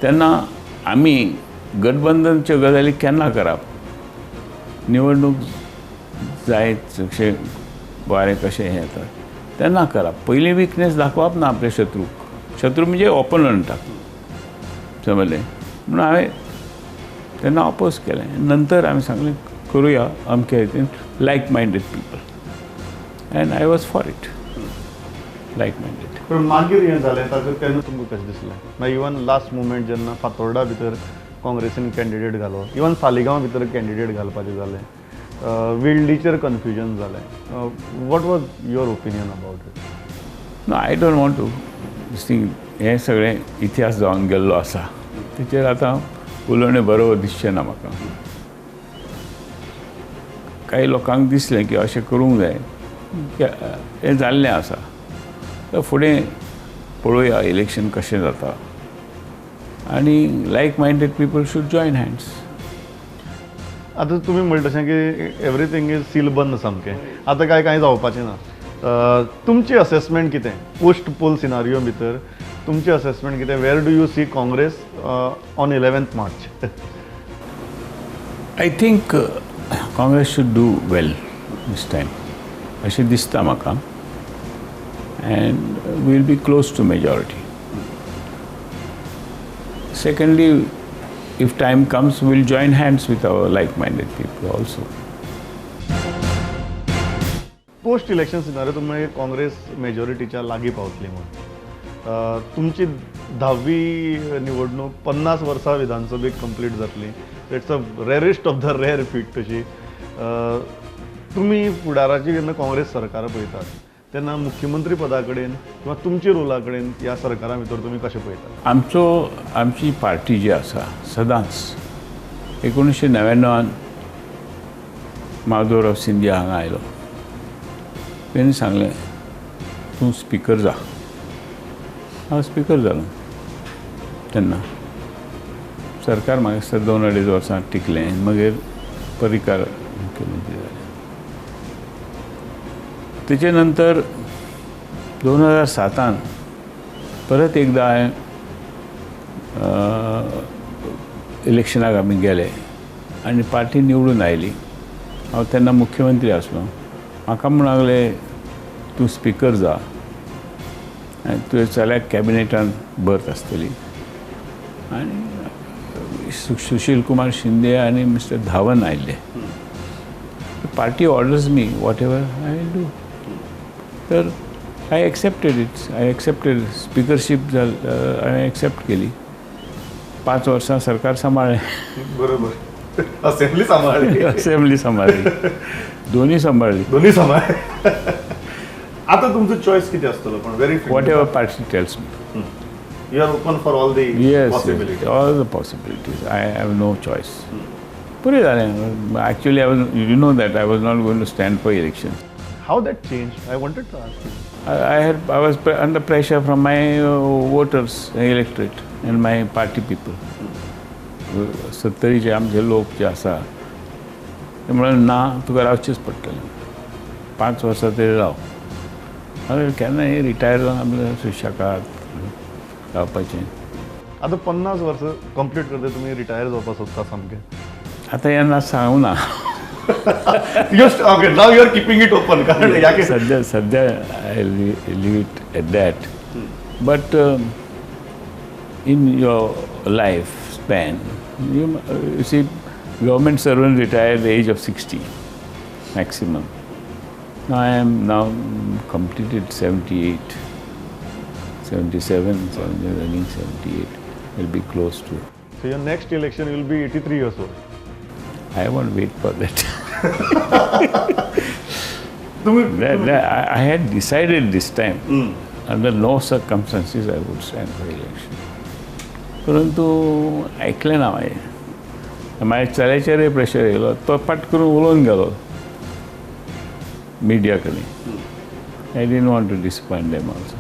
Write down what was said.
तेन्ना आमी गठबंधनच्यो गजाली केन्ना करप, निवडणूक जायत अशें वारें कशें हें येता तेन्ना करप. पयलीं विकनेस दाखोवप ना आपल्या शत्रूक, शत्रू म्हणजे ऑपोनंटाक, समजलें. म्हणून हांवें तेन्ना ऑपोज केलें. नंतर हांवें सांगलें करुया अमके हितून like minded people, and I was for it, like minded. पूण मागीर हें जालें ताका तेन्ना तुमकां कशें दिसलें? मागीर इवन लास्ट मुमेंट जेन्ना फातोर्डा भितर काँग्रेसीन कॅन्डिडेट घालो, इवन सालिगांव भितर कॅन्डिडेट घालपाचें जालें, वेल्डीचेर कन्फ्युजन जालें, what was your opinion about it? No, I don't want to thing. हें सगळें इतिहास जावन गेल्लो आसा, तेचेर आतां उलोवणें बरोबर दिसचें ना म्हाका. कांय लोकांक दिसलें की अशें करूंक जाय, हें जाल्लें आसा. तर फुडें पळोवया इलेक्शन कशें जाता, आनी like minded people should join hands. आतां तुमी म्हणटा तशें की एवरीथींग is seal बंद सामकें, आतां काय कांय जावपाचें ना. तुमची असेसमेंट कितें पोस्ट पोल सिनारियो भितर? तुमची असेसमेंट कितें? Where do you see Congress on 11th March? I think Congress should do well this time अशें दिसता म्हाका, and will be close to majority. Secondly, if time comes, we'll join hands with our like-minded people also. Post election scenario तुमी काँग्रेस मेजॉरिटीच्या लागीं पावतली म्हूण, तुमची 10वी निवडणूक 50 वर्सां विधानसभेक कंप्लीट जातली, it's a rarest of the rare feat. तशी तुमी फुडाराची जेन्ना काँग्रेस सरकार पळयतात तेन्ना मुख्यमंत्री पदा कडेन किंवा तुमच्या रोला कडेन ह्या सरकारा भितर तुमी कशें पळयतात? आमची पार्टी जी आसा सदांच 1999 माधवराव सिंधिया हांगा आयलो, तेणी सांगलें तूं स्पिकर जा. हांव स्पिकर जालो तेन्ना. सरकार म्हाका दिसता 2-2.5 वर्सां टिकलें, मागीर पर्रीकार मुख्यमंत्री जाले. तेचे नंतर 2007 परत एकदां हांवें इलेक्शनाक आमी गेले आनी पार्टी निवडून आयली. हांव तेन्ना मुख्यमंत्री आसलो. म्हाका म्हूण लागले तूं स्पिकर जा आनी तुवें चल्याक कॅबिनेटान बर्थ आसतली. आनी सुशील कुमार शिंदे आनी मिस्टर धावन आयिल्ले. Party orders me whatever I will do. तर I accepted it, I accepted speakership हांवें एक्सेप्ट केली. 5 वर्सां सरकार सांबाळ्ळें. बरोबर, असेंब्ली सांबाळ्ळी. असेंब्ली सांबाळ्ळी, दोन्ही सांबाळ्ळी. दोन्ही सांबाळ्ळे. आतां तुमचो चॉयस कितें आसतलो? पण very whatever party tells me. You are open for all the possibilities. All the possibilities. I have no choice. पुरें जालें. Actually I was, you know that I was not going to stand for election. How that changed? I wanted to ask you. I was under pressure from my voters, electorate, and my party people. सत्तरीचे आमचे लोक जे आसा ते म्हणलें ना, तुका रावचेंच पडटलें, 5 वर्सां तरी राव. हांवें केन्नाय रिटायर जावन आपल्या सुशेगाद रावपाचें. आतां 50 वर्सां कंप्लीट करता तुमी, रिटायर जावपाक सोदता सामकें? आतां हें ना सांगूं ना. Okay, now you are keeping it open. कारण सद्या सद्या I leave it at that. But in your life span, you see, government servant retire at the age of 60 maximum. Now I am now completed 78, 77, running 78, will be close to. So your next election will be 83 years old. I won't wait for that. I had decided this time, under no circumstances I would stand for election. परंतु ऐकलें ना मागीर. मागीर चल्याचेरय pressure येयलो, तो पाट करून उलोवन गेलो मिडिया कडेन. I didn't want to disappoint them also.